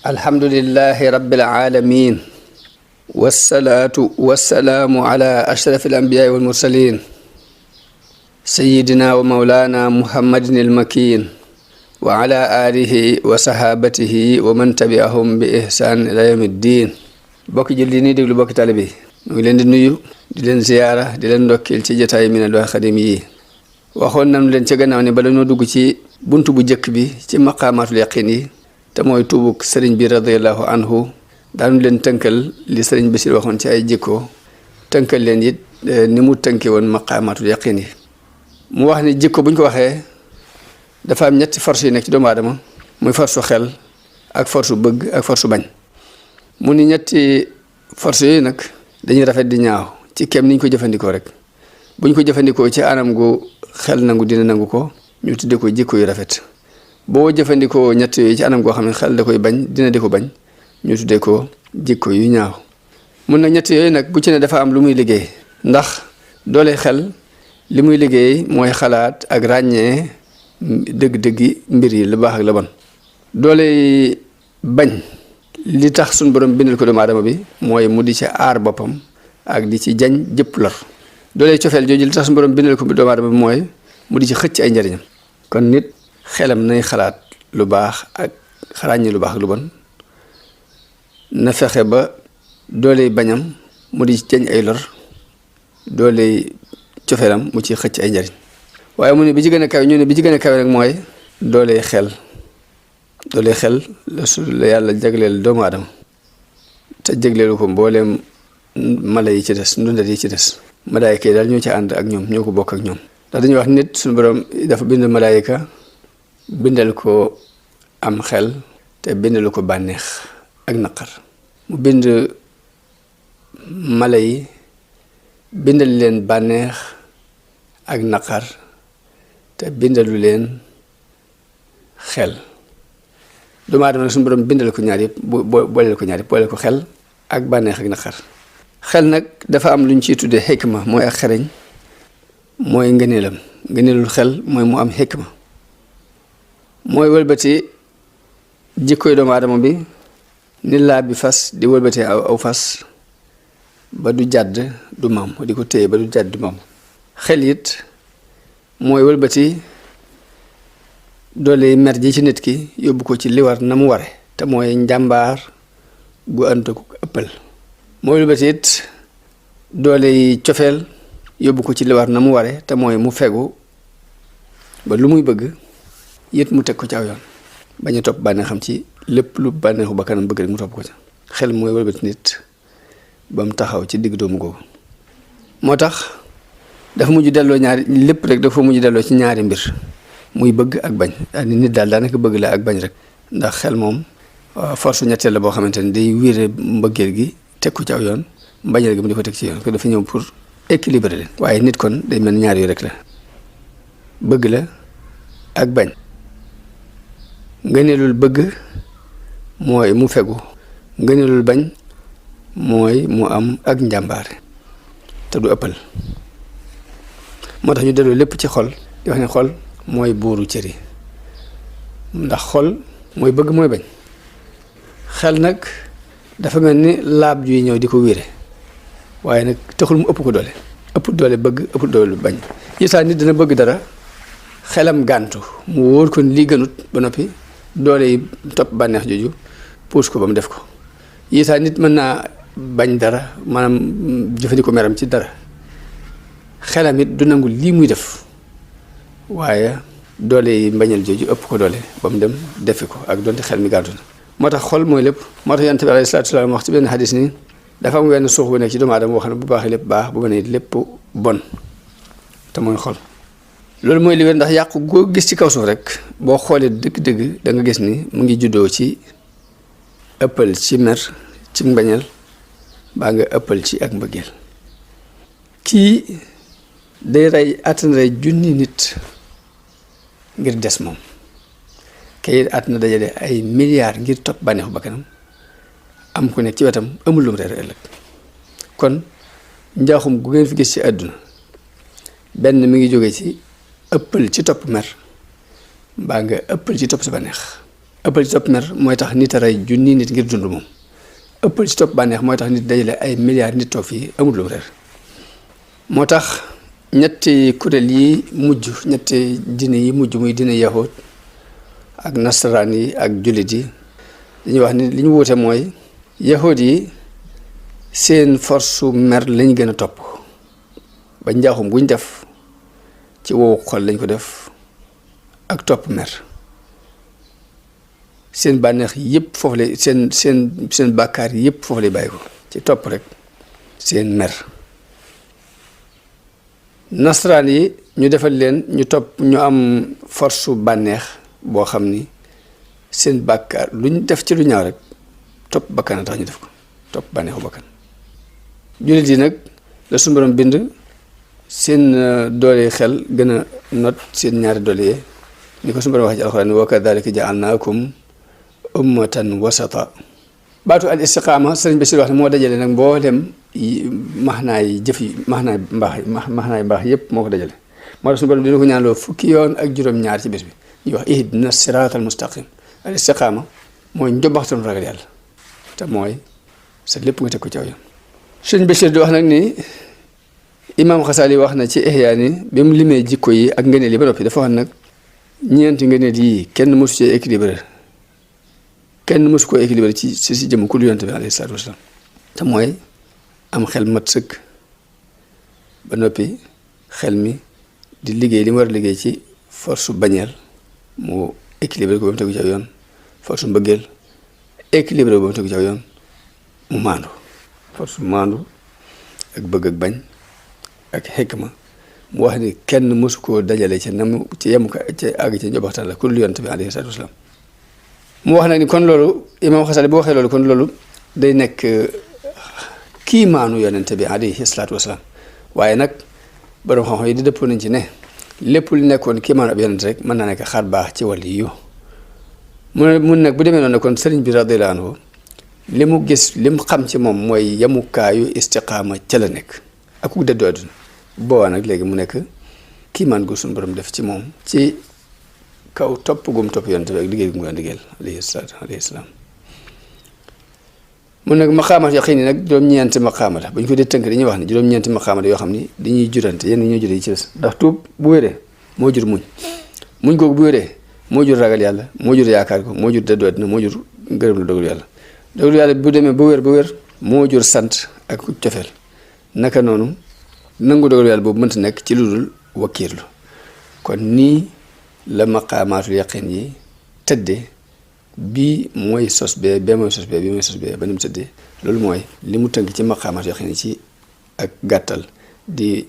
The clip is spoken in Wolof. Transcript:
alhamdulillahi rabbil alamin wassalaatu wassalaamu ala ashraf alambiyaai walmursalin sayidina wa maulana muhammadin almakin wa ala alihi wa sahabatihi wa man tabi'ahum bi ihsan ila yawmi ddin bokki julli nii déglu bokki talibi ñu ngi leen di nuyu di leen ziyaara di leen ndokkeel ci jotaay Minanul Xadim yi waxoon nañu leen ci gannaaw ne bala ñoo dugg ci buntu bu jëkk bi ci maqaamaatul yaqin yi te mooy tuubug sëriñ bi radiyallahu anhu daanu leen tënkal li sëriñ bi si waxoon ci ay jikko tënkal leen it ni mu tënke woon maqaamaatul yaqin yi mu wax ni jikko bu ñu ko waxee dafa am ñetti force yi nekk ci doomu aadama muy force su xel ak force su bëgg ak force su bañ mu ni ñetti force yooyu nag dañuy rafet di ñaaw ci kem niñ ko jëfandikoo rek bu ñu ko jëfandikoo ci anam gu xel nangu dina nangu ko ñu tuddee ko jikko yu rafet boo jëfandikoo ñett yooyu ci anam goo xam ne xel da koy bañ dina di ko bañ ñu tuddee ko jikko yu ñaaw mun na ñett yooyu nag bu ci ne dafa am lu muy liggéey ndax doole xel li muy liggéey mooy xalaat ak ràññee dëgg-dëggi mbir yi lu baax ak la bon doole bañ li tax suñu borom bindal ko doomu aadama bi mooy mu di ci aar boppam ak di ci jañ jëpp lor doole cofeel jooju li tax suñu borom bindal ko doomu aadama bi mooy mu di ci xëcc ay njariñam kon nit xelam nay xalaat lu baax ak ràññee lu baax ak lu bon na fexe ba doole bañam mu di ci jañ ay lor doole cofeelam mu ci xëcc ay njariñ waaye mu ne bi ci gën a kawe ñu ne bi ci gën a kawe rek mooy doole xel la yàlla jagleel doomu aadama te jagleelu ko mbooleem mala yi ci des ndundat yi ci des malaayika yi daal ñoo ci ànd ak ñoom ñoo ko bokk ak ñoom ndax dañuy wax nit suñu borom dafa bind malaayika bindal ko am xel te bindalu ko bànneex ak naqar mu bind mala yi bindal leen bànneex ak naqar te bindalu leen xel doomu aadama nag suñu borom bindal ko ñaar yëpp booleel ko ñaar yëpp booleel ko xel ak bànneex ak naqar xel nag dafa am lu ñu ciy tuddee xikma mooy ak xereñ mooy ngëneelul xel mooy mu am xikma mooy wëlbati jikkoy doomu aadama bi ni laa bi fas di wëlbatee aw fas ba du jàdd du maam di ko téye ba du jàdd du maam xel it mooy wëlbati doole mer ji ci nit ki yóbbu ko ci li war na mu ware te mooy njàmbaar gu ànd ko ëppal mooy wëlbati it doole yi cofeel yóbbu ko ci li war na mu ware te mooy mu fegu ba lu muy bëgg it mu teg ko ci aw yoon bañ a topp bànneex xam ci lépp lu bànneexu ba kanam bëgg rek mu topp ko ci xel mooy wëlbati nit ba mu taxaw ci digg doomu googu moo tax dafa mujj delloo ñaari lépp rek dafa mujj delloo ci ñaari mbir muy bëgg ak bañ nit daal daanaka bëgg la ak bañ rek ndax xel moom force ñetteel la boo xamante ni day wiire mbëggeel gi teg ko ci aw yoon mbañeel gi mu di ko teg ci yoon ko dafa ñëw pour équilibrer leen waaye nit kon day mel ñaar yu rek la bëgg la ak bañ ngëneelul bëgg mooy mu fegu ngëneelul bañ mooy mu am ak njàmbaare te du ëppal moo tax ñu delloo lépp ci xol di wax ne xol mooy buuru cër yi ndax xol mooy bëgg mooy bañ xel nag dafa mel ni laab juy ñëw di ko wiire waaye nag taxul mu ëpp ko doole ëpp doole bëgg ëpp doole bañ yisaa nit dina bëgg dara xelam gàntu mu wóor ko lii gënut ba noppi doole yi topp bànneex jooju puus ko ba mu def ko yisaa nit mën naa bañ dara maanaam jëfandikoo meram ci dara xelam it du nangu lii muy def waaye doole yi mbañal jooju ëpp ko doole ba mu dem defi ko ak donte xel mi gàntu na moo tax xol mooy lépp moo tax yonent bi alayhi salaatu salaam wax ci benn xadis ni dafa am wenn suux bu nekk ci doomu aadama boo xam ne bu baaxee lépp baax bu bonee lépp bon te mooy xol loolu mooy li wér ndax yàqu goo gis ci kaw suuf rek boo xoolee dëgg-dëgg da nga gis ni mu ngi juddoo ci ëppal ci mer ci mbañal baa nga ëppal ci ak mbëggeel kii day rey àttan rey junni nit ngir des moom kay at na dajale ay milliards ngir topp bànneexu bakkanam am ku nekk ci wetam amul lum reer ëllëg kon njaaxum gu ngeen fi gis ci àdduna benn mi ngi jóge ci ëppal ci topp mer mbaa nga ëppal ci topp sa bànneex ëppal ci topp mer mooy tax nit a rey junni nit ngir dund moom. ëppal ci topp bànneex mooy tax nit dajale ay milliards nit toog fii amul lu reer. moo tax ñetti kuréel yi mujj ñetti diine yi mujj muy diine yahud ak nasaraan yi ak jullit yi dañuy wax ni li ñu wuute mooy yahud yi seen force su mer lañ gën a topp ba njaaxum guñ def ci wow xol lañ ko def ak topp mer seen bànneex yëpp foofu lay seen bàkkaar yëpp foofu lay bàyyi ko ci topp rek seen mer. nasaraan yi ñu defal leen ñu topp ñu am force su bànneex boo xam ni seen bàkkaar luñ def ci lu ñaaw rek topp bakkan a tax ñu def ko topp bànneexu bakkan. jullit yi nag la suñu borom bind seen doole xel gën a not seen ñaari doole yi ni ko suñu borom wax ci alxuraan wa kadhalika ja'alnaakum ummatan wasata. baatu al istiqaama sëriñ Bachir wax ne moo dajale nag mboolem maxnaay jëf yi maxnaay mbaax yëpp moo ko dajale. moo tax suñu borom dina ko ñaanloo fukki yoon ak juróom-ñaar ci bés bi ñuy wax ihdina siraatal mustaqim. al istiqaama mooy njobaxtanu ragal yàlla te mooy sa lépp nga teg ko ci aw yoon. sëriñ Bachir di wax nag ni imaam Xasaali wax na ci Ihyaa ni bi mu limee jikko yi ak ngëneel yi ba noppi dafa wax nag ñeenti ngëneel yii kenn mosu cee équilibré kenn mosu koo équilibré ci jëmm ku lu yonent bi alayhi salaatu wasalaam te mooy am xel mat sëkk ba noppi xel mi di liggéey li mu war a liggéey ci force su bañeel mu équilibré ko ba mu tegu ci aw yoon force su mbëggeel équilibré ko ba mu tegu ci aw yoon mu maandu force su maandu ak bëgg ak bañ ak xikma mu wax ni kenn mosu koo dajale ci nam ci yem ko ci àgg ci njobaxtaan la ku lu yonent bi alayhi salaatu wasalaam mu wax nag ni kon loolu imaam Xasaali bu waxee loolu kon loolu day nekk kii maanu yonente bi alayhi salaatu wasalaam waaye nag borom xam-xam yi di dëppoo nañ ci ne lépp lu nekkoon kii maanu ab yonente rek mën naa nekk xar baax ci wàll yu mun nag bu demee noonu kon sëriñ bi radiyallaahu anhu li mu gis li mu xam ci moom mooy yemukaayu istiqaama ca la nekk ak ku dëddu àdduna boobaa nag léegi mu nekk kii maan gu suñu borom def ci moom ci kaw topp gum topp yonent bi ak liggéey gum ko liggéeyal alayhi salaam mun nag maqaamat yaqiin yi nag juróom-ñeenti maqaama la bu ñu ko dee tënk dañuy wax ne juróom-ñeenti maqaama la yoo xam ni dañuy jurante yenn ñoo jure yi ci des ndax tuub bu wéree moo jur muñ googu bu wéree moo jur ragal yàlla moo jur yaakaar ko moo jur dëddu àdduna moo jur ngërëm la dogalu yàlla bu demee ba wér moo jur sant ak cofeel naka noonu nangu dogalu yàlla boobu mënta nekk ci lu dul wakkiirlu kon nii la maqaamaatul yaqin yi tëddee bii mooy sos bee mooy sos bee bii mooy sos bee ba ni mu tëddee loolu mooy li mu tënk ci maqaamaatul yaqin yi ci ak gàttal di